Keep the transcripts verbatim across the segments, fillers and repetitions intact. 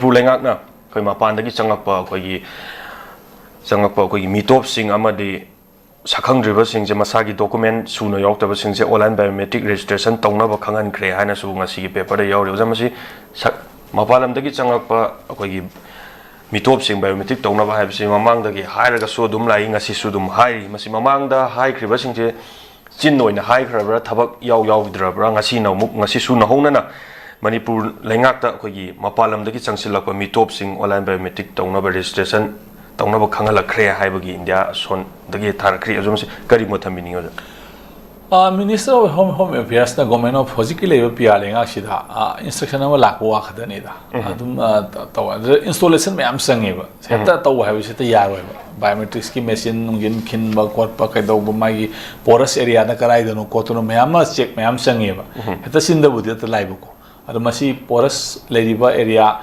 ꯃꯅꯤꯄꯨꯔ ꯂꯩꯉꯥꯛꯅ ꯑꯩꯈꯣꯏ ꯃꯄꯥꯟꯗꯒꯤ ꯆꯪꯉꯛꯄ ꯑꯩꯈꯣꯏꯒꯤ ꯆꯪꯉꯛꯄ ꯑꯩꯈꯣꯏꯒꯤ ꯃꯤꯇꯣꯞꯁꯤꯡ ꯑꯃꯗꯤ ꯁꯛꯈꯪꯗ꯭ꯔꯤꯕꯁꯤꯡꯁꯦ, ꯃꯁꯥꯒꯤ ꯗꯣꯀꯨꯃꯦꯟ ꯁꯨꯅ ꯌꯥꯎꯔꯛꯇꯕꯁꯤꯡꯁꯦ online biometric registration ꯇꯧꯅꯕ ꯈꯪꯍꯟꯈ꯭ꯔꯦ ꯍꯥꯏꯅꯁꯨ ꯉꯁꯤꯒꯤ ꯄꯦꯄꯔꯗ ꯌꯥꯎꯔꯤ꯫ ꯑꯣꯖꯥ, ꯃꯁꯤ ꯁꯛ-, ꯃꯄꯥꯟ ꯂꯝꯗꯒꯤ ꯆꯪꯉꯛꯄ ꯑꯩꯈꯣꯏꯒꯤ ꯃꯤꯇꯣꯞꯁꯤꯡ biometric ꯇꯧꯅꯕ ꯍꯥꯏꯕꯁꯤ ꯃꯃꯥꯡꯗꯒꯤ ꯍꯥꯏꯔꯒꯁꯨ ꯑꯗꯨꯝ ꯂꯥꯛꯏ, ꯉꯁꯤꯁꯨ ꯑꯗꯨꯝ ꯍꯥꯏꯔꯤ꯫ ꯃꯁꯤ ꯃꯃꯥꯡꯗ ꯍꯥꯏꯈ꯭ꯔꯤꯕꯁꯤꯡꯁꯦ ꯆꯤꯟ ꯑꯣꯏꯅ ꯍꯥꯏꯈ꯭ꯔꯕ꯭ꯔꯥ, ꯊꯕꯛ ꯌꯥꯎ ꯌꯥꯎꯗ꯭ꯔꯕ꯭ꯔꯥ? ꯉꯁꯤꯅ ꯑꯃꯨꯛ, ꯉꯁꯤꯁꯨ ꯅꯧꯍꯧꯅꯅ ꯃꯅꯤꯄꯨꯔ ꯂꯩꯉꯥꯛꯇ ꯑꯩꯈꯣꯏꯒꯤ ꯃꯄꯥꯟ ꯂꯝꯗꯒꯤ ꯆꯪꯁꯤꯜꯂꯛꯄ ꯃꯤꯇꯣꯞꯁꯤꯡ online biometric ꯇꯧꯅꯕ, registration ꯇꯧꯅꯕ ꯈꯪꯍꯜꯂꯛꯈ꯭ꯔꯦ ꯍꯥꯏꯕꯒꯤ ꯏꯟꯗꯤꯌꯥ ꯑꯁꯣꯟꯗꯒꯤ ꯊꯥꯔꯛꯈ꯭ꯔꯤ꯫ ꯑꯗꯨ ꯃꯁꯤ ꯀꯔꯤ ꯃꯣꯠ ꯊꯝꯕꯤꯅꯤꯡꯉꯤ, ꯑꯣꯖꯥ? Minister of Home, Home Affairsꯅ Government of ꯍꯧꯖꯤꯛꯀꯤ ꯂꯩꯔꯤꯕ ꯄꯤ ꯑꯥꯔ ꯂꯩꯉꯥꯛꯁꯤꯗ instruction ꯑꯃ ꯂꯥꯛꯄ ꯋꯥ ꯈꯛꯇꯅꯤꯗ꯫ ꯑꯗꯨꯝ ꯑ, ꯇ-, ꯇꯧꯋꯦ꯫ ꯑꯗꯨꯗ installation ꯃꯌꯥꯝ ꯆꯪꯉꯦꯕ꯫ ꯍꯦꯛꯇ ꯇꯧꯕ ꯍꯥꯏꯕꯁꯤ ꯍꯦꯛꯇ ꯌꯥꯔꯣꯏꯕ꯫ Biometricsꯀꯤ machine ꯅꯨꯡꯖꯤꯟ ꯈꯤꯟꯕ ꯈꯣꯠꯄ ꯀꯩꯗꯧꯕ, ꯃꯥꯒꯤ porous areaꯗ ꯀꯗꯥꯏꯗꯅꯣ ꯈꯣꯠꯇꯅꯣ ꯃꯌꯥꯝ ꯑꯃ check ꯃꯌꯥꯝ ꯆꯪꯉꯦꯕ꯫ ꯍꯦꯛꯇ ꯆꯤꯟꯗꯕꯨꯗꯤ ꯍꯦꯛꯇ ꯂꯥꯏꯕꯀꯣ꯫ ꯑꯗꯣ ꯃꯁꯤ porous ꯂꯩꯔꯤꯕ area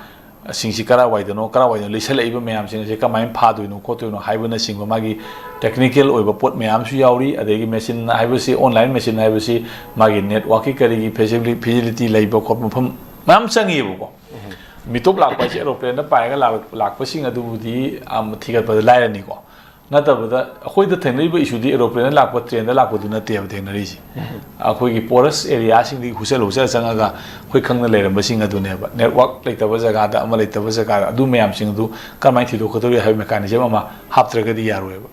ꯁꯤꯡꯁꯤ ꯀꯔꯥꯏꯋꯥꯏꯗꯅꯣ, ꯀꯔꯥꯏꯋꯥꯏꯗꯅꯣ ꯂꯩꯁꯜꯂꯛꯏꯕ ꯃꯌꯥꯝꯁꯤꯡ ꯑꯁꯤ ꯀꯃꯥꯏꯅ ꯐꯥꯗꯣꯏꯅꯣ ꯈꯣꯠꯇꯣꯏꯅꯣ ꯍꯥꯏꯕꯅꯆꯤꯡꯕ ꯃꯥꯒꯤ technical ꯑꯣꯏꯕ ꯄꯣꯠ ꯃꯌꯥꯝꯁꯨ ꯌꯥꯎꯔꯤ꯫ ꯑꯗꯒꯤ machine ꯍꯥꯏꯕꯁꯤ, online machine ꯍꯥꯏꯕꯁꯤ ꯃꯥꯒꯤ networkꯀꯤ ꯀꯔꯤꯒꯤ facility, facility ꯂꯩꯕ ꯈꯣꯠꯄ ꯃꯐꯝ ꯃꯌꯥꯝ ꯆꯪꯉꯤꯕꯀꯣ꯫ ꯃꯤꯇꯣꯞ ꯂꯥꯛꯄ ꯍꯥꯏꯁꯦ aeroplaneꯗ ꯄꯥꯏꯔꯒ ꯂꯥꯛ-, ꯂꯥꯛꯄꯁꯤꯡ ꯑꯗꯨꯕꯨꯗꯤ, ꯑꯝ, ꯊꯤꯒꯠꯄꯗ ꯂꯥꯏꯔꯅꯤꯀꯣ꯫ ꯅꯠꯇꯕꯗ ꯑꯩꯈꯣꯏꯗ ꯊꯦꯡꯅꯔꯤꯕ issueꯗꯤ aeroplaneꯗ ꯂꯥꯛꯄ, trainꯗ ꯂꯥꯛꯄꯗꯨ ꯅꯠꯇꯦꯕ ꯊꯦꯡꯅꯔꯤꯁꯤ꯫ ꯑꯩꯈꯣꯏꯒꯤ porous areaꯁꯤꯡꯗꯒꯤ ꯍꯨꯠꯆꯜ ꯍꯨꯠꯆꯜ ꯆꯪꯉꯒ ꯑꯩꯈꯣꯏ ꯈꯪꯅ ꯂꯩꯔꯝꯕꯁꯤꯡ ꯑꯗꯨꯅꯦꯕ꯫ Network ꯂꯩꯇꯕ ꯖꯒꯥꯗ, ꯑꯃ ꯂꯩꯇꯕ ꯖꯒꯥꯗ, ꯑꯗꯨ ꯃꯌꯥꯝꯁꯤꯡ ꯑꯗꯨ ꯀꯔꯝꯍꯥꯏꯅ ꯊꯤꯗꯣꯛꯀꯗꯧꯔꯤ ꯍꯥꯏꯕ mechanism ꯑꯃ ꯍꯥꯞꯇ꯭ꯔꯒꯗꯤ ꯌꯥꯔꯣꯏꯕ꯫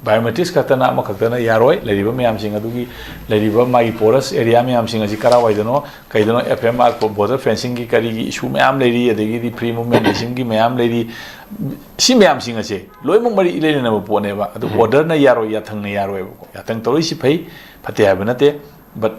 Biometrics ꯈꯛꯇꯅ, ꯑꯃꯈꯛꯇꯅ ꯌꯥꯔꯣꯏ꯫ ꯂꯩꯔꯤꯕ ꯃꯌꯥꯝꯁꯤꯡ ꯑꯗꯨꯒꯤ, ꯂꯩꯔꯤꯕ ꯃꯥꯒꯤ porous area ꯃꯌꯥꯝꯁꯤꯡ ꯑꯁꯤ ꯀꯔꯥꯏꯋꯥꯏꯗꯅꯣ, ꯀꯩꯗꯅꯣ, F M R, border fencingꯒꯤ ꯀꯔꯤꯒꯤ issue ꯃꯌꯥꯝ ꯂꯩꯔꯤ, ꯑꯗꯒꯤꯗꯤ free movement regimeꯒꯤ ꯃꯌꯥꯝ ꯂꯩꯔꯤ꯫ ꯁꯤ ꯃꯌꯥꯝꯁꯤꯡ ꯑꯁꯦ ꯂꯣꯏꯅꯃꯛ ꯃꯔꯤ ꯏꯂꯩ ꯂꯩꯅꯕ ꯄꯣꯠꯅꯦꯕ꯫ ꯑꯗꯨ orderꯅ ꯌꯥꯔꯣꯏ, ꯌꯥꯊꯪꯅ ꯌꯥꯔꯣꯏꯕꯀꯣ꯫ ꯌꯥꯊꯪ ꯇꯧꯔꯛꯏꯁꯤ ꯐꯩ, ꯐꯠꯇꯦ ꯍꯥꯏꯕ ꯅꯠꯇꯦ, but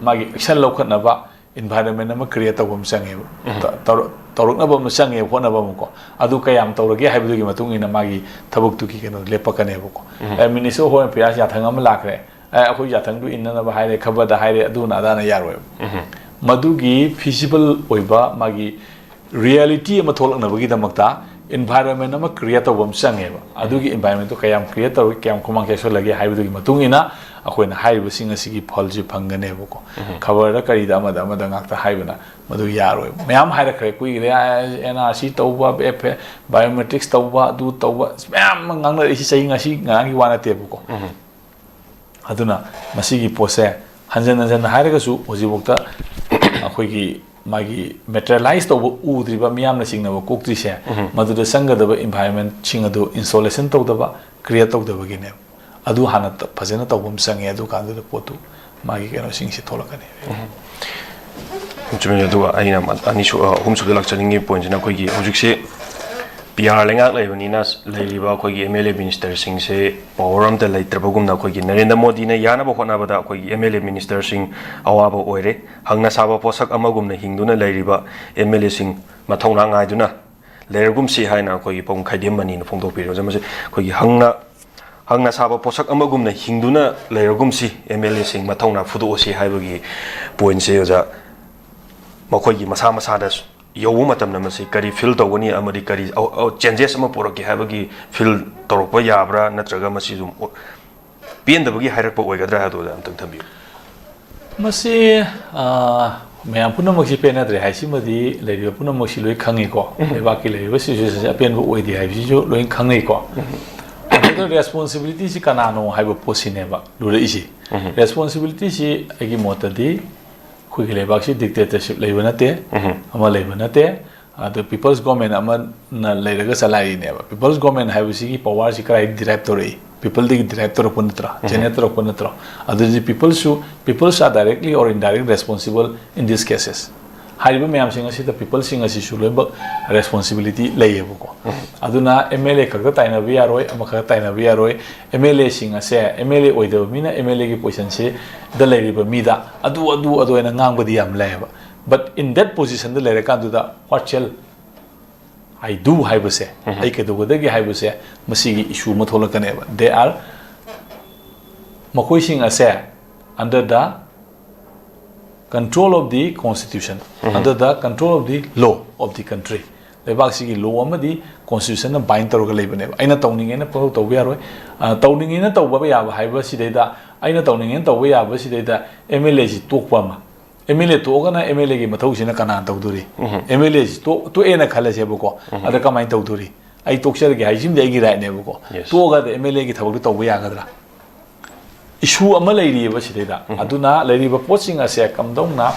ꯃꯥꯒꯤ action ꯂꯧꯈꯠꯅꯕ environment ꯑꯃ create ꯇꯧꯕ ꯑꯃ ꯆꯪꯉꯦꯕ꯫ ꯇ-, ꯇꯧꯔ-, ꯇꯧꯔꯛꯅꯕ ꯑꯃ ꯆꯪꯉꯦꯕ, ꯍꯣꯠꯅꯕ ꯑꯃꯀꯣ꯫ ꯑꯗꯨ ꯀꯌꯥꯝ ꯇꯧꯔꯒꯦ ꯍꯥꯏꯕꯗꯨꯒꯤ ꯃꯇꯨꯡ ꯏꯟꯅ ꯃꯥꯒꯤ ꯊꯕꯛꯇꯨꯒꯤ ꯀꯩꯅꯣ ꯂꯦꯞꯄꯛꯀꯅꯦꯕꯀꯣ꯫ ꯑꯦ, Minister of Home Affairs ꯌꯥꯊꯪ ꯑꯃ ꯂꯥꯛꯈ꯭ꯔꯦ, ꯑꯦ, ꯑꯩꯈꯣꯏ ꯌꯥꯊꯪꯗꯨ ꯏꯟꯅꯅꯕ ꯍꯥꯏꯔꯦ, ꯈꯕꯔꯗ ꯍꯥꯏꯔꯦ, ꯑꯗꯨꯅ ꯑꯗꯥꯅ ꯌꯥꯔꯣꯏꯕ꯫ ꯃꯗꯨꯒꯤ feasible ꯑꯣꯏꯕ ꯃꯥꯒꯤ reality ꯑꯃ ꯊꯣꯛꯂꯛꯅꯕꯒꯤꯗꯃꯛꯇ Environment ꯑꯃ create ꯇꯧꯕ ꯑꯃ ꯆꯪꯉꯦꯕ꯫ ꯑꯗꯨꯒꯤ environment ꯇꯣ ꯀꯌꯥꯝ create ꯇꯧꯏ, ꯀꯌꯥꯝ ꯈꯨꯃꯥꯡ ꯆꯥꯎꯁꯜꯂꯒꯦ ꯍꯥꯏꯕꯗꯨꯒꯤ ꯃꯇꯨꯡ ꯏꯟꯅ ꯑꯩꯈꯣꯏꯅ ꯍꯥꯏꯔꯤꯕꯁꯤꯡ ꯑꯁꯤꯒꯤ ꯐꯜꯁꯤ ꯐꯪꯒꯅꯦꯕꯀꯣ꯫ ꯈꯕꯔꯗ ꯀꯔꯤꯗ ꯑꯃꯗ ꯑꯃꯗ ꯉꯥꯛꯇ ꯍꯥꯏꯕꯅ ꯃꯗꯨ ꯌꯥꯔꯣꯏ꯫ ꯃꯌꯥꯝ ꯍꯥꯏꯔꯛꯈ꯭ꯔꯦ ꯀꯨꯏꯈ꯭ꯔꯦ, ꯑꯦꯟ ꯑꯥꯔ ꯁꯤ ꯇꯧꯕ, biometrics ꯇꯧꯕ, ꯑꯗꯨ ꯇꯧꯕ, ꯑꯁ, ꯃꯌꯥꯝ ꯑꯃ ꯉꯥꯡꯅꯔꯛꯏꯁꯤ ꯆꯍꯤ ꯉꯁꯤ ꯉꯔꯥꯡꯒꯤ ꯋꯥ ꯅꯠꯇꯦꯕꯀꯣ꯫ ꯑꯗꯨꯅ ꯃꯁꯤꯒꯤ ꯄꯣꯠꯁꯦ ꯍꯟꯖꯟ ꯍꯟꯖꯟꯅ ꯍꯥꯏꯔꯒꯁꯨ ꯍꯧꯖꯤꯛꯐꯥꯎꯗ ꯑꯩꯈꯣꯏꯒꯤ ꯃꯥꯒꯤ materialize ꯇꯧꯕ ꯎꯗ꯭ꯔꯤꯕ, ꯃꯤꯌꯥꯝꯅ ꯆꯤꯡꯅꯕ ꯀꯣꯛꯇ꯭ꯔꯤꯁꯦ, ꯃꯗꯨꯗ ꯆꯪꯒꯗꯕ environment ꯁꯤꯡ ꯑꯗꯨ installation ꯇꯧꯗꯕ, create ꯇꯧꯗꯕꯒꯤꯅꯦꯕ꯫ ꯑꯗꯨ ꯍꯥꯟꯅ ꯇ-, ꯐꯖꯅ ꯇꯧꯕ ꯑꯃ ꯆꯪꯉꯦ, ꯑꯗꯨ ꯀꯥꯟꯗꯨꯗ ꯄꯣꯠꯇꯨ ꯃꯥꯒꯤ ꯀꯩꯅꯣꯁꯤꯡꯁꯤ ꯊꯣꯛꯂꯛꯀꯅꯤ꯫ ꯆꯨꯝꯃꯤ꯫ ꯑꯗꯨꯒ ꯑꯩꯅ ꯑꯅꯤꯁꯨ ꯑꯍꯨꯝꯁꯨꯕꯗ ꯂꯥꯛꯆꯅꯤꯡꯉꯤ ꯄꯣꯏꯟꯁꯤꯅ ꯑꯩꯈꯣꯏꯒꯤ ꯍꯧꯖꯤꯛꯁꯦ ꯄꯤ ꯑꯥꯔ ꯂꯩꯉꯥꯛ ꯂꯩꯕꯅꯤꯅ ꯂꯩꯔꯤꯕ ꯑꯩꯈꯣꯏꯒꯤ ꯑꯦꯝ ꯑꯦꯜ ꯑꯦ ꯃꯤꯅꯤꯁꯇꯔꯁꯤꯡꯁꯦ ꯄꯋꯥꯔ ꯑꯝꯇ ꯂꯩꯇ꯭ꯔꯕꯒꯨꯝꯅ ꯑꯩꯈꯣꯏꯒꯤ ꯅꯔꯦꯟꯗ꯭ꯔ ꯃꯣꯗꯤꯅ ꯌꯥꯅꯕ ꯍꯣꯠꯅꯕꯗ ꯑꯩꯈꯣꯏꯒꯤ ꯑꯦꯝ ꯑꯦꯜ ꯑꯦ ꯃꯤꯅꯤꯁꯇꯔꯁꯤꯡ ꯑꯋꯥꯕ ꯑꯣꯏꯔꯦ꯫ ꯍꯪꯅ ꯁꯥꯕ ꯄꯣꯠꯁꯛ ꯑꯃꯒꯨꯝꯅ ꯍꯤꯡꯗꯨꯅ ꯂꯩꯔꯤꯕ ꯑꯦꯝ ꯑꯦꯜ ꯑꯦꯁꯤꯡ ꯃꯊꯧꯅꯥ ꯉꯥꯏꯗꯨꯅ ꯂꯩꯔꯒꯨꯝꯁꯤ ꯍꯥꯏꯅ ꯑꯩꯈꯣꯏꯒꯤ ꯄꯥꯕꯨꯡ ꯈꯥꯏꯗꯦꯝ ꯃꯅꯤꯅ ꯐꯣꯡꯗꯣꯛꯄꯤꯔꯦ꯫ ꯑꯣꯖꯥ, ꯃꯁꯤ ꯑꯩꯈꯣꯏꯒꯤ ꯍꯪꯅ ꯍꯪꯅ ꯁꯥꯕ ꯄꯣꯠꯁꯛ ꯑꯃꯒꯨꯝꯅ ꯍꯤꯡꯗꯨꯅ ꯂꯩꯔꯒꯨꯝꯁꯤ, ꯑꯦꯝ ꯑꯦꯜ ꯑꯦꯁꯤꯡ ꯃꯊꯧꯅꯥ ꯐꯨꯗꯣꯛꯑꯁꯤ ꯍꯥꯏꯕꯒꯤ ꯄꯣꯏꯟꯁꯦ ꯑꯣꯖꯥ, ꯃꯈꯣꯏꯒꯤ ꯃꯁꯥ ꯃꯁꯥꯗ ꯌꯧꯕ ꯃꯇꯝꯗ ꯃꯁꯤ ꯀꯔꯤ ꯐꯤꯜ ꯇꯧꯒꯅꯤ ꯑꯃꯗꯤ ꯀꯔꯤ ꯆꯦꯟꯖꯦꯁ ꯑꯃ ꯄꯨꯔꯛꯀꯦ ꯍꯥꯏꯕꯒꯤ ꯐꯤꯜ ꯇꯧꯔꯛꯄ ꯌꯥꯕ꯭ꯔꯥ, ꯅꯠꯇ꯭ꯔꯒ ꯃꯁꯤ ꯑꯗꯨꯝ ꯄꯦꯟꯗꯕꯒꯤ ꯍꯥꯏꯔꯛꯄ ꯑꯣꯏꯒꯗ꯭ꯔꯥ ꯍꯥꯏꯕꯗꯣ ꯑꯣꯖꯥ ꯑꯝꯇꯪ ꯊꯝꯕꯤꯌꯨ꯫ ꯃꯁꯤ, ꯑ, ꯃꯌꯥꯝ ꯄꯨꯝꯅꯃꯛꯁꯤ ꯄꯦꯟꯅꯗ꯭ꯔꯦ ꯍꯥꯏꯁꯤꯃꯗꯤ ꯂꯩꯔꯤꯕ ꯄꯨꯝꯅꯃꯛꯁꯤ ꯂꯣꯏ ꯈꯪꯉꯤꯀꯣ꯫ ꯂꯩꯕꯥꯛꯀꯤ ꯂꯩꯔꯤꯕ ꯁꯤꯆꯨꯋꯦꯁꯟꯁꯤ ꯑꯄꯦꯟꯕ ꯑꯣꯏꯗꯦ ꯍꯥꯏꯕꯁꯤꯁꯨ ꯂꯣꯏ ꯈꯪꯅꯩꯀꯣ꯫ ꯑꯗꯨꯒ ꯔꯦꯁꯄꯣꯟꯁꯤꯕꯤꯂꯤꯇꯤꯁꯤ ꯀꯅꯥꯅꯣ ꯍꯥꯏꯕ ꯄꯣꯠꯁꯤꯅꯦꯕ ꯂꯨꯔꯛꯏꯁꯦ꯫ ꯔꯦꯁꯄꯣꯟꯁꯤꯕꯤꯂꯤꯇꯤꯁꯤ ꯑꯩꯒꯤ ꯃꯣꯠꯇꯗꯤ ꯑꯩꯈꯣꯏꯒꯤ ꯂꯩꯕꯥꯛꯁꯤ dictatorship ꯂꯩꯕ ꯅꯠꯇꯦ, ꯑꯃ ꯂꯩꯕ ꯅꯠꯇꯦ꯫ ꯑꯗꯣ people's government ꯑꯃꯅ ꯂꯩꯔꯒ ꯆꯂꯥꯏꯔꯤꯅꯦꯕ꯫ People's government ꯍꯥꯏꯕꯁꯤꯒꯤ ꯄꯋꯥꯔꯁꯤ ꯀꯗꯥꯏꯗꯒꯤ derive ꯇꯧꯔꯛꯏ? Peopleꯗꯒꯤ derive ꯇꯧꯔꯛꯄ ꯅꯠꯇ꯭ꯔꯥ? Generate ꯇꯧꯔꯛꯄ ꯅꯠꯇ꯭ꯔꯣ? ꯑꯗꯨꯗꯤ peopleꯁꯨ, peoples are directly or indirectly responsible in these cases꯫ ꯍꯥꯏꯔꯤꯕ ꯃꯌꯥꯝꯁꯤꯡ ꯑꯁꯤꯗ peopleꯁꯤꯡ ꯑꯁꯤꯁꯨ ꯂꯣꯏꯅꯃꯛ responsibility ꯂꯩꯌꯦꯕꯀꯣ꯫ ꯑꯗꯨꯅ ꯑꯦꯝ ꯑꯦꯜ ꯑꯦ ꯈꯛꯇ ꯇꯥꯏꯅꯕ ꯌꯥꯔꯣꯏ, ꯑꯃꯈꯛꯇ ꯇꯥꯏꯅꯕ ꯌꯥꯔꯣꯏ꯫ ꯑꯦꯝ ꯑꯦꯜ ꯑꯦꯁꯤꯡ ꯑꯁꯦ, ꯑꯦꯝ ꯑꯦꯜ ꯑꯦ ꯑꯣꯏꯗꯕ ꯃꯤꯅ ꯑꯦꯝ ꯑꯦꯜ ꯑꯦꯒꯤ ꯄꯣꯖꯤꯁꯟꯁꯤꯗ ꯂꯩꯔꯤꯕ ꯃꯤꯗ ꯑꯗꯨ, ꯑꯗꯨ, ꯑꯗꯨ ꯍꯥꯏꯅ ꯉꯥꯡꯕꯗꯤ ꯌꯥꯝ ꯂꯩꯌꯦꯕ꯫ But in that positionꯗ ꯂꯩꯔꯀꯥꯟꯗꯨꯗ what shall I do ꯍꯥꯏꯕꯁꯦ, ꯑꯩ ꯀꯩꯗꯧꯒꯗꯒꯦ ꯍꯥꯏꯕꯁꯦ, ꯃꯁꯤꯒꯤ issue ꯑꯃ ꯊꯣꯛꯂꯛꯀꯅꯦꯕ꯫ They are, ꯃꯈꯣꯏꯁꯤꯡ ꯑꯁꯦ under the control of the constitution, under the control of the law of the country, ꯂꯩꯕꯥꯛꯁꯤꯒꯤ ꯂꯣ ꯑꯃꯗꯤ ꯀꯣꯟꯁꯇꯤꯇ꯭ꯌꯨꯁꯟꯅ ꯕꯥꯏꯟ ꯇꯧꯔꯒ ꯂꯩꯕꯅꯦꯕ꯫ ꯑꯩꯅ ꯇꯧꯅꯤꯡꯉꯦꯅ ꯄꯪꯇꯧ ꯇꯧꯕ ꯌꯥꯔꯣꯏ꯫ ꯑ, ꯇꯧꯅꯤꯡꯉꯦꯅ ꯇꯧꯕ ꯌꯥꯕ ꯍꯥꯏꯕꯁꯤꯗꯩꯗ, ꯑꯩꯅ ꯇꯧꯅꯤꯡꯉꯦꯅ ꯇꯧꯕ ꯌꯥꯕꯁꯤꯗꯩꯗ ꯑꯦꯝ ꯑꯦꯜ ꯑꯦꯁꯤ ꯇꯣꯛꯄ ꯑꯃ, ꯑꯦꯝ ꯑꯦꯜ ꯑꯦ ꯇꯣꯛꯑꯒꯅ ꯑꯦꯝ ꯑꯦꯜ ꯑꯦꯒꯤ ꯃꯊꯧꯁꯤꯅ ꯀꯅꯥꯅ ꯇꯧꯗꯣꯔꯤ? ꯑꯦꯝ ꯑꯦꯜ ꯑꯦꯁꯤ ꯇꯣꯛ-, ꯇꯣꯛꯑꯦꯅ ꯈꯜꯂꯁꯦꯕꯀꯣ꯫ ꯑꯗ ꯀꯃꯥꯏꯅ ꯇꯧꯗꯣꯔꯤ? ꯑꯩ ꯇꯣꯛꯆꯔꯒꯦ ꯍꯥꯏꯁꯤꯃꯗꯤ ꯑꯩꯒꯤ ꯔꯥꯏꯠꯅꯦꯕꯀꯣ꯫ Yes. ꯇꯣꯛꯑꯒ ꯑꯦꯝ ꯑꯦꯜ ꯑꯦꯒꯤ ꯊꯕꯛꯇꯣ ꯇꯧꯕ ꯌꯥꯒꯗ꯭ꯔꯥ? ꯏꯁꯨ ꯑꯃ ꯂꯩꯔꯤꯑꯕ ꯁꯤꯗꯩꯗ꯫ ꯑꯗꯨꯅ ꯂꯩꯔꯤꯕ ꯄꯣꯠꯁꯤꯡ ꯑꯁꯦ ꯀꯝꯗꯧꯅ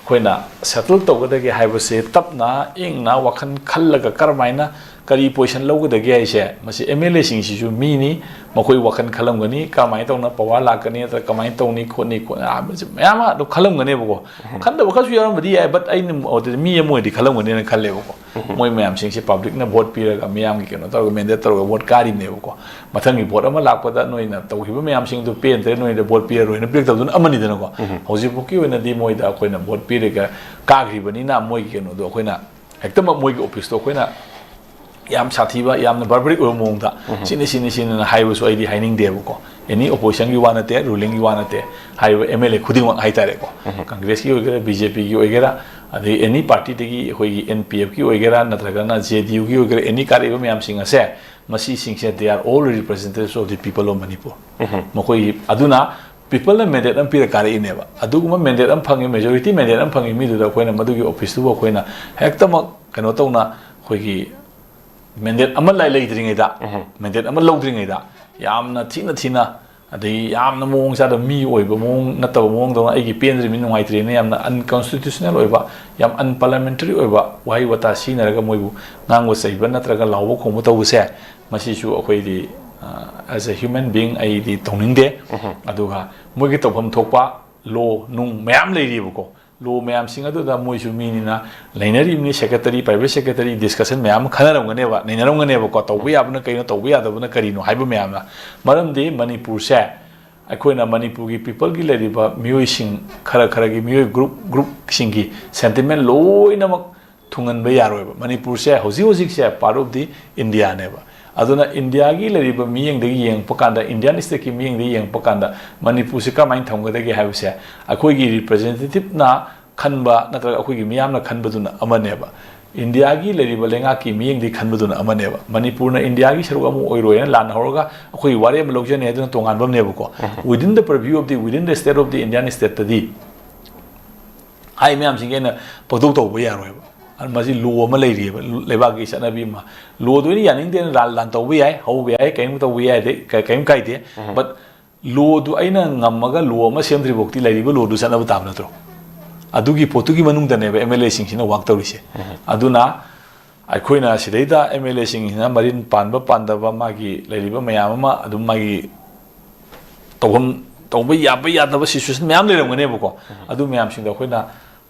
ꯑꯩꯈꯣꯏꯅ ꯁꯦꯇꯜ ꯇꯧꯒꯗꯒꯦ ꯍꯥꯏꯕꯁꯦ ꯇꯞꯅ ꯏꯪꯅ ꯋꯥꯈꯜ ꯈꯜꯂꯒ ꯀꯔꯝꯍꯥꯏꯅ ꯀꯔꯤ ꯄꯣꯖꯤꯁꯟ ꯂꯧꯒꯗꯒꯦ ꯍꯥꯏꯁꯦ, ꯃꯁꯤ ꯑꯦꯝ ꯑꯦꯜ ꯑꯦꯁꯤꯡꯁꯤꯁꯨ ꯃꯤꯅꯤ, ꯃꯈꯣꯏ ꯋꯥꯈꯜ ꯈꯜꯂꯝꯒꯅꯤ, ꯀꯔꯝꯍꯥꯏꯅ ꯇꯧꯅ ꯄꯋꯥꯔ ꯂꯥꯛꯀꯅꯤ ꯅꯠꯇ꯭ꯔꯒ ꯀꯃꯥꯏꯅ ꯇꯧꯅꯤ ꯈꯣꯠꯅꯤ ꯈꯣꯠꯅꯤ ꯍꯥꯏꯕꯁꯦ ꯃꯌꯥꯝ ꯑꯃ ꯑꯗꯨꯝ ꯈꯜꯂꯝꯒꯅꯦꯕꯀꯣ꯫ ꯈꯟꯗꯕ ꯈꯔꯁꯨ ꯌꯥꯎꯔꯝꯕꯗꯤ ꯌꯥꯏ, but ꯑꯩꯅ ꯑꯗꯨꯗꯤ ꯃꯤ ꯑꯃ ꯑꯣꯏꯔꯗꯤ ꯈꯜꯂꯝꯒꯅꯤꯅ ꯈꯜꯂꯦꯕꯀꯣ꯫ ꯃꯣꯏ ꯃꯌꯥꯝꯁꯤꯡꯁꯦ ꯄꯕ꯭ꯂꯤꯛꯅ ꯚꯣꯠ ꯄꯤꯔꯒ, ꯃꯤꯌꯥꯝꯒꯤ ꯀꯩꯅꯣ ꯇꯧꯔꯒ, ꯃꯦꯟꯗꯦꯠ ꯇꯧꯔꯒ ꯚꯣꯠ ꯀꯥꯔꯤꯕꯅꯦꯕꯀꯣ꯫ ꯃꯊꯪꯒꯤ ꯚꯣꯠ ꯑꯃ ꯂꯥꯛꯄꯗ ꯅꯣꯏꯅ ꯇꯧꯈꯤꯕ ꯃꯌꯥꯝꯁꯤꯡꯗꯨ ꯄꯦꯟꯗ꯭ꯔꯦ, ꯅꯣꯏꯗ ꯚꯣꯠ ꯄꯤꯔꯔꯣꯏꯅ ꯄꯤꯔꯛꯇꯕꯗꯨꯅ ꯑꯃꯅꯤꯗꯅꯀꯣ꯫ ꯍꯧꯖꯤꯛꯐꯥꯎꯀꯤ ꯑꯣꯏꯅꯗꯤ ꯃꯣꯏꯗ ꯑꯩꯈꯣꯏꯅ ꯚꯣꯠ ꯄꯤꯔꯒ ꯀꯥꯈ꯭ꯔꯤꯕꯅꯤꯅ ꯃꯣꯏꯒꯤ ꯀꯩꯅꯣꯗꯣ ꯑꯩꯈꯣꯏꯅ ꯍꯦꯛꯇꯃꯛ ꯃꯣꯏꯒꯤ ꯑꯣꯐꯤꯁꯇꯣ ꯑꯩꯈꯣꯏꯅ ꯌꯥꯝ ꯁꯥꯊꯤꯕ, ꯌꯥꯝꯅ ꯕꯥꯔꯕꯔꯤꯛ ꯑꯣꯏꯕ ꯃꯑꯣꯡꯗ ꯁꯤꯅꯤ, ꯁꯤꯅꯤ, ꯁꯤꯅꯤꯅ ꯍꯥꯏꯕꯁꯨ ꯑꯩꯗꯤ ꯍꯥꯏꯅꯤꯡꯗꯦꯕꯀꯣ꯫ ꯑꯦꯅꯤ ꯑꯣꯄꯣꯖꯤꯁꯟꯒꯤ ꯋꯥ ꯅꯠꯇꯦ, ꯔꯨꯂꯤꯡꯒꯤ ꯋꯥ ꯅꯠꯇꯦ, ꯍꯥꯏꯔꯤꯕ ꯑꯦꯝ ꯑꯦꯜ ꯑꯦ ꯈꯨꯗꯤꯡꯃꯛ ꯍꯥꯏꯇꯥꯔꯦꯀꯣ꯫ ꯀꯪꯒ꯭ꯔꯦꯁꯀꯤ ꯑꯣꯏꯒꯦꯔꯥ, ꯕꯤ ꯖꯦ ꯄꯤꯒꯤ ꯑꯣꯏꯒꯦꯔꯥ, ꯑꯗꯩ ꯑꯦꯅꯤ ꯄꯥꯔꯇꯤꯗꯒꯤ ꯑꯩꯈꯣꯏꯒꯤ ꯑꯦꯟ ꯄꯤ ꯑꯦꯐꯀꯤ ꯑꯣꯏꯒꯦꯔꯥ, ꯅꯠꯇ꯭ꯔꯒꯅ ꯖꯦ ꯗꯤ ꯌꯨꯒꯤ ꯑꯣꯏꯒꯦꯔꯥ, ꯑꯦꯅꯤ ꯀꯥꯔꯛꯏꯕ ꯃꯌꯥꯝꯁꯤꯡ ꯑꯁꯦ, ꯃꯁꯤꯁꯤꯡꯁꯦ they are all representatives of the people of Manipur. ꯃꯈꯣꯏ ꯑꯗꯨꯅ ꯄꯤꯄꯜꯅ ꯃꯦꯟꯗꯦꯠ ꯑꯃ ꯄꯤꯔ ꯀꯥꯔꯛꯏꯅꯦꯕ꯫ ꯑꯗꯨꯒꯨꯝꯕ ꯃꯦꯟꯗꯦꯠ ꯑꯃ ꯐꯪꯉꯤ, ꯃꯦꯖꯣꯔꯤꯇꯤ ꯃꯦꯟꯗꯦꯠ ꯑꯃ ꯐꯪꯉꯤ ꯃꯤꯗꯨꯗ ꯑꯩꯈꯣꯏꯅ ꯃꯗꯨꯒꯤ ꯑꯣꯐꯤꯁꯇꯨꯕꯨ ꯑꯩꯈꯣꯏꯅ ꯍꯦꯛꯇꯃꯛ ꯀꯩꯅꯣ ꯇꯧꯅ ꯑꯩꯈꯣꯏꯒꯤ ꯃꯦꯟꯗꯦꯠ ꯑꯃ ꯂꯩ-, ꯂꯩꯇ꯭ꯔꯤꯉꯩꯗ, ꯃꯦꯟꯗꯦꯠ ꯑꯃ ꯂꯧꯗ꯭ꯔꯤꯉꯩꯗ ꯌꯥꯝꯅ ꯊꯤꯅ ꯊꯤꯅ, ꯑꯗꯩ ꯌꯥꯝꯅ ꯃꯑꯣꯡ ꯆꯥꯗꯕ, ꯃꯤ ꯑꯣꯏꯕ ꯃꯑꯣꯡ ꯅꯠꯇꯕ ꯃꯑꯣꯡꯗꯧꯅ, "ꯑꯩꯒꯤ ꯄꯦꯟꯗ꯭ꯔꯤꯕꯅꯤ, ꯅꯨꯡꯉꯥꯏꯇ꯭ꯔꯤꯕꯅꯤ", ꯌꯥꯝꯅ ꯑꯟꯀꯣꯟꯁꯇꯤꯇ꯭ꯌꯨꯁꯅꯦꯜ ꯑꯣꯏꯕ, ꯌꯥꯝ ꯑꯟꯄꯥꯔꯂꯤꯌꯥꯃꯦꯟꯇꯔꯤ ꯑꯣꯏꯕ ꯋꯥꯍꯩ ꯋꯥꯇꯥ ꯁꯤꯖꯤꯟꯅꯔꯒ ꯃꯣꯏꯕꯨ ꯉꯥꯡꯕ ꯆꯩꯕ ꯅꯠꯇ꯭ꯔꯒ ꯂꯥꯎꯕ ꯈꯣꯡꯕ ꯇꯧꯕꯁꯦ, ꯃꯁꯤꯁꯨ ꯑꯩꯈꯣꯏꯗꯤ, ꯑ, as a human being ꯑꯩꯗꯤ ꯇꯧꯅꯤꯡꯗꯦ꯫ ꯑꯗꯨꯒ ꯃꯣꯏꯒꯤ ꯇꯧꯐꯝ ꯊꯣꯛꯄ ꯂꯣ ꯅꯨꯡ ꯃꯌꯥꯝ ꯂꯩꯔꯤꯕꯀꯣ, ꯂꯣ ꯃꯌꯥꯝꯁꯤꯡ ꯑꯗꯨꯗ ꯃꯣꯏꯁꯨ ꯃꯤꯅꯤꯅ ꯂꯩꯅꯔꯤꯕꯅꯤ, ꯁꯦꯀ꯭ꯔꯦꯇꯔꯤ, ꯄ꯭ꯔꯥꯏꯚꯦꯠ ꯁꯦꯀ꯭ꯔꯦꯇꯔꯤ ꯗꯤꯁꯀꯁꯟ ꯃꯌꯥꯝ ꯑꯃ ꯈꯟꯅꯔꯝꯒꯅꯦꯕ, ꯅꯩꯅꯔꯝꯒꯅꯦꯕꯀꯣ, ꯇꯧꯕ ꯌꯥꯕꯅ ꯀꯩꯅꯣ, ꯇꯧꯕ ꯌꯥꯗꯕꯅ ꯀꯔꯤꯅꯣ ꯍꯥꯏꯕ ꯃꯌꯥꯝꯅ꯫ ꯃꯔꯝꯗꯤ ꯃꯅꯤꯄꯨꯔꯁꯦ ꯑꯩꯈꯣꯏꯅ ꯃꯅꯤꯄꯨꯔꯒꯤ ꯄꯤꯄꯜꯒꯤ ꯂꯩꯔꯤꯕ ꯃꯤꯑꯣꯏꯁꯤꯡ ꯈꯔ ꯈꯔꯒꯤ ꯃꯤꯑꯣꯏ ꯒ꯭ꯔꯨꯞ ꯒ꯭ꯔꯨꯞꯁꯤꯡꯒꯤ ꯁꯦꯟꯇꯤꯃꯦꯟ ꯂꯣꯏꯅꯃꯛ ꯊꯨꯡꯍꯟꯕ ꯌꯥꯔꯣꯏꯕ꯫ ꯃꯅꯤꯄꯨꯔꯁꯦ ꯍꯧꯖꯤꯛ ꯍꯧꯖꯤꯛꯁꯦ part of the Indiaꯅꯦꯕ꯫ ꯑꯗꯨꯅ ꯏꯟꯗꯤꯌꯥꯒꯤ ꯂꯩꯔꯤꯕ ꯃꯤꯠꯌꯦꯡꯗꯒꯤ ꯌꯦꯡꯉꯛꯄ ꯀꯥꯟꯗ, ꯏꯟꯗꯤꯌꯥꯟ ꯁ꯭ꯇꯦꯠꯀꯤ ꯃꯤꯠꯌꯦꯡꯗꯒꯤ ꯌꯦꯡꯉꯛꯄ ꯀꯥꯟꯗ ꯃꯅꯤꯄꯨꯔꯁꯦ ꯀꯔꯝꯍꯥꯏꯅ ꯊꯝꯒꯗꯒꯦ ꯍꯥꯏꯕꯁꯦ ꯑꯩꯈꯣꯏꯒꯤ ꯔꯤꯄ꯭ꯔꯖꯦꯟꯇꯦꯇꯤꯞꯅ ꯈꯟꯕ ꯅꯠꯇ꯭ꯔꯒ ꯑꯩꯈꯣꯏꯒꯤ ꯃꯤꯌꯥꯝꯅ ꯈꯟꯕꯗꯨꯅ ꯑꯃꯅꯦꯕ꯫ ꯏꯟꯗꯤꯌꯥꯒꯤ ꯂꯩꯔꯤꯕ ꯂꯩꯉꯥꯛꯀꯤ ꯃꯤꯠꯌꯦꯡꯗꯤ ꯈꯟꯕꯗꯨꯅ ꯑꯃꯅꯦꯕ꯫ ꯃꯅꯤꯄꯨꯔꯅ ꯏꯟꯗꯤꯌꯥꯒꯤ ꯁꯔꯨꯛ ꯑꯃ ꯑꯣꯏꯔꯣꯏꯅ ꯂꯥꯟꯅ ꯍꯧꯔꯒ ꯑꯩꯈꯣꯏꯒꯤ ꯋꯥꯔꯦꯞ ꯑꯃ ꯂꯧꯖꯅꯤ ꯍꯥꯏꯗꯨꯅ ꯇꯣꯉꯥꯟꯕ ꯑꯃꯅꯦꯕꯀꯣ꯫ Within the purview of the, within the state of the Indian stateꯇꯗꯤ ꯍꯥꯏ ꯃꯌꯥꯝꯁꯤꯡꯁꯦ ꯑꯩꯅ ꯄꯪꯇꯧ ꯇꯧꯕ ꯌꯥꯔꯣꯏꯕ꯫ ꯑꯗꯨ ꯃꯁꯤ law ꯑꯃ ꯂꯩꯔꯤꯑꯕ, ꯂꯩꯕꯥꯛꯀꯤ ꯆꯠꯅꯕꯤ ꯑꯃ꯫ Lawꯗꯨ ꯑꯩꯅ ꯌꯥꯅꯤꯡꯗꯦꯅ ꯂꯥꯟ, ꯂꯥꯟ ꯇꯧꯕ ꯌꯥꯏ, ꯍꯧꯕ ꯌꯥꯏ, ꯀꯔꯤꯝ ꯇꯧꯕ ꯌꯥꯏ, ꯑꯗꯩ ꯀ-, ꯀꯔꯤꯝ ꯀꯥꯏꯗꯦ꯫ But lawꯗꯨ ꯑꯩꯅ ꯉꯝꯃꯒ law ꯑꯃ ꯁꯦꯝꯗ꯭ꯔꯤ ꯐꯥꯎꯗꯤ ꯂꯩꯔꯤꯕ lawꯗꯨ ꯆꯠꯅꯕ ꯇꯥꯕ ꯅꯠꯇ꯭ꯔꯣ? ꯑꯗꯨꯒꯤ ꯄꯣꯠꯇꯨꯒꯤ ꯃꯅꯨꯡꯗꯅꯦꯕ MLAꯁꯤꯡꯁꯤꯅ work ꯇꯧꯔꯤꯁꯦ꯫ ꯑꯗꯨꯅ ꯑꯩꯈꯣꯏꯅ ꯁꯤꯗꯩꯗ MLAꯁꯤꯡꯁꯤꯅ ꯃꯔꯤꯟ ꯄꯥꯟꯕ ꯄꯥꯟꯗꯕ, ꯃꯥꯒꯤ ꯂꯩꯔꯤꯕ ꯃꯌꯥꯝ ꯑꯃ ꯑꯗꯨꯝ ꯃꯥꯒꯤ ꯇꯧꯐꯝ, ꯇꯧꯕ ꯌꯥꯕ ꯌꯥꯗꯕ situation ꯃꯌꯥꯝ ꯂꯩꯔꯝꯒꯅꯦꯕꯀꯣ꯫ ꯑꯗꯨ ꯃꯌꯥꯝꯁꯤꯡꯗꯣ ꯑꯩꯈꯣꯏꯅ,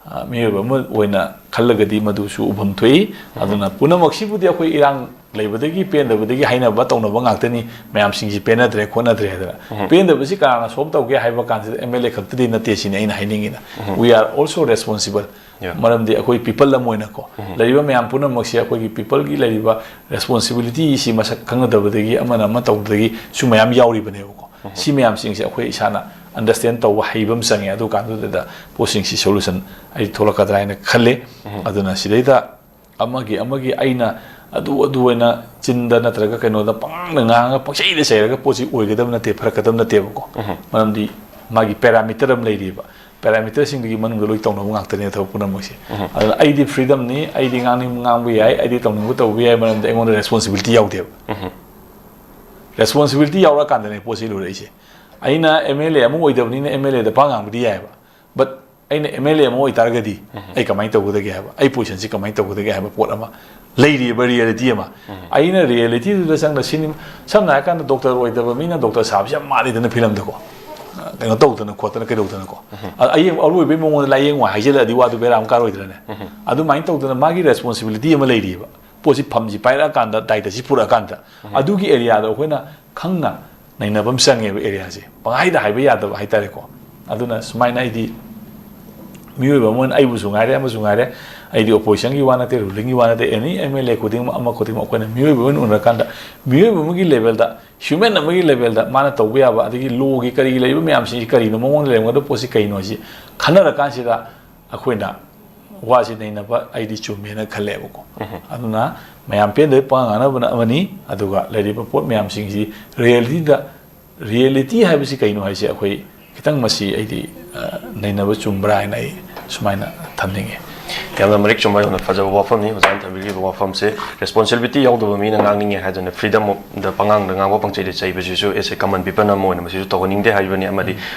ꯑ, ꯃꯤꯑꯣꯏꯕ ꯑꯃ ꯑꯣꯏꯅ ꯈꯜꯂꯒꯗꯤ ꯃꯗꯨꯁꯨ ꯎꯐꯝ ꯊꯣꯛꯏ꯫ ꯑꯗꯨꯅ ꯄꯨꯝꯅꯃꯛꯁꯤꯕꯨꯗꯤ ꯑꯩꯈꯣꯏ ꯏꯔꯥꯡ ꯂꯩꯕꯗꯒꯤ, ꯄꯦꯟꯗꯕꯗꯒꯤ ꯍꯥꯏꯅꯕ ꯇꯧꯅꯕ ꯉꯥꯛꯇꯅꯤ꯫ ꯃꯌꯥꯝꯁꯤꯡꯁꯤ ꯄꯦꯟꯅꯗ꯭ꯔꯦ, ꯈꯣꯠꯅꯗ꯭ꯔꯦ ꯍꯥꯏꯗꯅ꯫ ꯄꯦꯟꯗꯕꯁꯤ ꯀꯅꯥꯅ solve ꯇꯧꯒꯦ ꯍꯥꯏꯕ ꯀꯥꯟꯁꯤꯗ MLA ꯈꯛꯇꯗꯤ ꯅꯠꯇꯦ ꯁꯤꯅꯤ ꯑꯩꯅ ꯍꯥꯏꯅꯤꯡꯉꯤꯅ꯫ We are also responsible. Yeah. ꯃꯔꯝꯗꯤ ꯑꯩꯈꯣꯏ people ꯑꯃ ꯑꯣꯏꯅꯀꯣ, ꯂꯩꯔꯤꯕ ꯃꯌꯥꯝ ꯄꯨꯝꯅꯃꯛꯁꯤ ꯑꯩꯈꯣꯏꯒꯤ peopleꯒꯤ ꯂꯩꯔꯤꯕ responsibilityꯁꯤ ꯃꯁꯛ ꯈꯪꯅꯗꯕꯗꯒꯤ, ꯑꯃꯅ ꯑꯃ ꯇꯧꯕꯗꯒꯤ ꯁꯨ ꯃꯌꯥꯝ ꯌꯥꯎꯔꯤꯕꯅꯦꯕꯀꯣ꯫ ꯁꯤ ꯃꯌꯥꯝꯁꯤꯡꯁꯦ ꯑꯩꯈꯣꯏ ꯏꯁꯥꯅ understand ꯇꯧꯕ ꯍꯩꯕ ꯑꯃ ꯆꯪꯉꯦ꯫ ꯑꯗꯨ ꯀꯥꯟꯗꯨꯗ ꯄꯣꯠꯁꯤꯡꯁꯤ solution ꯑꯩ ꯊꯣꯛꯂꯛꯀꯗ꯭ꯔꯥ ꯍꯥꯏꯅ ꯈꯜꯂꯦ꯫ ꯑꯗꯨꯅ ꯁꯤꯗꯩꯗ ꯑꯃꯒꯤ, ꯑꯃꯒꯤ ꯑꯩꯅ ꯑꯗꯨ, ꯑꯗꯨ ꯑꯣꯏꯅ ꯆꯤꯟꯗ ꯅꯠꯇ꯭ꯔꯒ ꯀꯩꯅꯣꯗ ꯄꯉꯥꯡꯗ ꯉꯥꯡꯉꯒ ꯄꯪꯆꯩꯗ ꯆꯩꯔꯒ ꯄꯣꯠꯁꯤ ꯑꯣꯏꯒꯗꯕ ꯅꯠꯇꯦ, ꯐꯔꯛꯀꯗꯕ ꯅꯠꯇꯦꯕꯀꯣ꯫ ꯃꯔꯝꯗꯤ ꯃꯥꯒꯤ parameter ꯑꯃ ꯂꯩꯔꯤꯕ꯫ Parameterꯁꯤꯡꯗꯨꯒꯤ ꯃꯅꯨꯡꯗ ꯂꯣꯏ ꯇꯧꯅꯕ ꯉꯥꯛꯇꯅꯦ ꯊꯕꯛ ꯄꯨꯝꯅꯃꯛꯁꯦ꯫ ꯑꯗꯨꯅ ꯑꯩꯗꯤ freedomꯅꯤ, ꯑꯩꯗꯤ ꯉꯥꯡꯅꯤꯡꯕ ꯉꯥꯡꯕ ꯌꯥꯏ, ꯑꯩꯗꯤ ꯇꯧꯅꯤꯡꯕ ꯇꯧꯕ ꯌꯥꯏ, ꯃꯔꯝꯗꯤ ꯑꯩꯉꯣꯟꯗ responsibility ꯌꯥꯎꯗꯦꯕ꯫ Responsibility ꯌꯥꯎꯔꯀꯥꯟꯗꯅꯦ ꯄꯣꯠꯁꯤ ꯂꯣꯏꯔꯛꯏꯁꯦ꯫ ꯑꯩꯅ MLA ꯑꯃ ꯑꯣꯏꯗꯕꯅꯤꯅ MLAꯗ ꯄꯥ ꯉꯥꯡꯕꯗꯤ ꯌꯥꯏꯑꯕ꯫ But ꯑꯩꯅ MLA ꯑꯃ ꯑꯣꯏꯇꯥꯔꯒꯗꯤ ꯑꯩ ꯀꯃꯥꯏꯅ ꯇꯧꯒꯗꯒꯦ ꯍꯥꯏꯕ, ꯑꯩ positionꯁꯤ ꯀꯃꯥꯏꯅ ꯇꯧꯒꯗꯒꯦ ꯍꯥꯏꯕ ꯄꯣꯠ ꯑꯃ ꯂꯩꯔꯤꯕ reality ꯑꯃ꯫ ꯑꯩꯅ realityꯗꯨꯗ ꯆꯪꯅ ꯁꯤꯅꯤ-, ꯁꯝꯅ ꯍꯥꯏꯔꯀꯥꯟꯗ doctor ꯑꯣꯏꯗꯕ ꯃꯤꯅ doctor ꯁꯥꯕꯁꯤ ꯌꯥꯝ ꯃꯥꯜꯂꯤꯗꯅ ꯐꯤꯂꯝꯗꯀꯣ꯫ ꯀꯩꯅꯣ ꯇꯧꯗꯅ ꯈꯣꯠꯇꯅ ꯀꯩꯗꯧꯗꯅꯀꯣ꯫ ꯑ-, ꯑꯌꯦꯡ-, ꯑꯔꯣꯏꯕꯩ ꯃꯑꯣꯡꯗ ꯂꯥꯏꯌꯦꯡꯉꯣ ꯍꯥꯏꯖꯤꯜꯂꯛꯑꯗꯤ ꯋꯥꯗꯨ ꯕꯦꯔꯥ ꯑꯃ ꯀꯥꯔꯣꯏꯗ꯭ꯔꯅꯦ? ꯑꯗꯨꯃꯥꯏꯅ ꯇꯧꯗꯅ ꯃꯥꯒꯤ responsibility ꯑꯃ ꯂꯩꯔꯤꯑꯕ꯫ ꯄꯣꯠꯁꯤ ꯐꯝꯁꯤ ꯄꯥꯏꯔꯛꯑꯀꯥꯟꯗ, ꯗꯥꯏꯇꯁꯤ ꯄꯨꯔꯛꯑꯀꯥꯟꯗ, ꯑꯗꯨꯒꯤ areaꯗ ꯑꯩꯈꯣꯏꯅ ꯈꯪꯅ ꯅꯩꯅꯕ ꯑꯃ ꯆꯪꯉꯦꯕ areaꯁꯦ꯫ ꯄꯪꯍꯥꯏꯗ ꯍꯥꯏꯕ ꯌꯥꯗꯕ ꯍꯥꯏꯇꯥꯔꯦꯀꯣ꯫ ꯑꯗꯨꯅ ꯁꯨꯃꯥꯏꯅ ꯑꯩꯗꯤ ꯃꯤꯑꯣꯏꯕ ꯑꯃ ꯑꯣꯏꯅ ꯑꯩꯕꯨꯁꯨ ꯉꯥꯏꯔꯦ, ꯑꯃꯁꯨ ꯉꯥꯏꯔꯦ, ꯑꯩꯗꯤ oppositionꯒꯤ ꯋꯥ ꯅꯠꯇꯦ, rulingꯒꯤ ꯋꯥ ꯅꯠꯇꯦ, any MLA ꯈꯨꯗꯤꯡꯃꯛ, ꯑꯃ ꯈꯨꯗꯤꯡꯃꯛ ꯑꯩꯈꯣꯏꯅ ꯃꯤꯑꯣꯏꯕ ꯑꯣꯏꯅ ꯎꯅꯔꯀꯥꯟꯗ ꯃꯤꯑꯣꯏꯕ ꯑꯃꯒꯤ levelꯗ, human ꯑꯃꯒꯤ levelꯗ ꯃꯥꯅ ꯇꯧꯕ ꯌꯥꯕ, ꯑꯗꯒꯤ lawꯒꯤ ꯀꯔꯤꯒꯤ ꯂꯩꯔꯤꯕ ꯃꯌꯥꯝꯁꯤꯡꯁꯤ ꯀꯔꯤꯅꯣ, ꯃꯉꯣꯟꯗ ꯂꯩꯔꯝꯒꯗꯕ ꯄꯣꯠꯁꯤ ꯀꯔꯤꯅꯣ ꯍꯥꯏꯁꯤ ꯈꯟꯅꯔꯀꯥꯟꯁꯤꯗ ꯑꯩꯈꯣꯏꯅ ꯋꯥꯁꯤ ꯅꯩꯅꯕ ꯑꯩꯗꯤ ꯆꯨꯝꯃꯦꯅ ꯈꯜꯂꯦꯕꯀꯣ꯫ ꯑꯗꯨꯅ ꯃꯌꯥꯝ ꯄꯦꯟꯗꯕ ꯄꯉꯥꯡ ꯉꯥꯡꯅꯕꯅ ꯑꯃꯅꯤ, ꯑꯗꯨꯒ ꯂꯩꯔꯤꯕ ꯄꯣꯠ ꯃꯌꯥꯝꯁꯤꯡꯁꯤ ꯔꯤꯌꯦꯂꯤꯇꯤꯗ, ꯔꯤꯌꯦꯂꯤꯇꯤ ꯍꯥꯏꯕꯁꯤ ꯀꯩꯅꯣ ꯍꯥꯏꯁꯦ ꯑꯩꯈꯣꯏ ꯈꯤꯇꯪ ꯃꯁꯤ ꯑꯩꯗꯤ, ꯑ, ꯅꯩꯅꯕ ꯆꯨꯝꯕ꯭ꯔꯥ ꯍꯥꯏꯅ ꯑꯩ ꯁꯨꯃꯥꯏꯅ ꯊꯝꯅꯤꯡꯉꯤ꯫ ꯌꯥꯝꯅ ꯃꯔꯤꯛ ꯆꯨꯝꯕ, ꯌꯥꯝꯅ ꯐꯖꯕ ꯋꯥꯐꯝꯅꯤ ꯑꯣꯖꯥꯅ ꯊꯝꯕꯤꯔꯤꯕ ꯋꯥꯐꯝꯁꯦ꯫ ꯔꯦꯁꯄꯣꯟꯁꯤꯕꯤꯂꯤꯇꯤ ꯌꯥꯎꯗꯕ ꯃꯤꯅ ꯉꯥꯡꯅꯤꯡꯉꯦ ꯍꯥꯏꯗꯅ ꯐ꯭ꯔꯤꯗꯝ ꯑꯣꯐ ꯗ ꯄꯉꯥꯡꯗ ꯉꯥꯡꯕ ꯄꯪꯆꯩꯗ ꯆꯩꯕꯁꯤꯁꯨ ꯑꯦꯁ ꯑꯦ ꯀꯃꯟ ꯄꯤꯄꯜ ꯑꯃ ꯑꯣꯏꯅ ꯃꯁꯤꯁꯨ ꯇꯧꯍꯟꯅꯤꯡꯗꯦ ꯍꯥꯏꯕꯅꯤ꯫ ꯑꯃꯗꯤ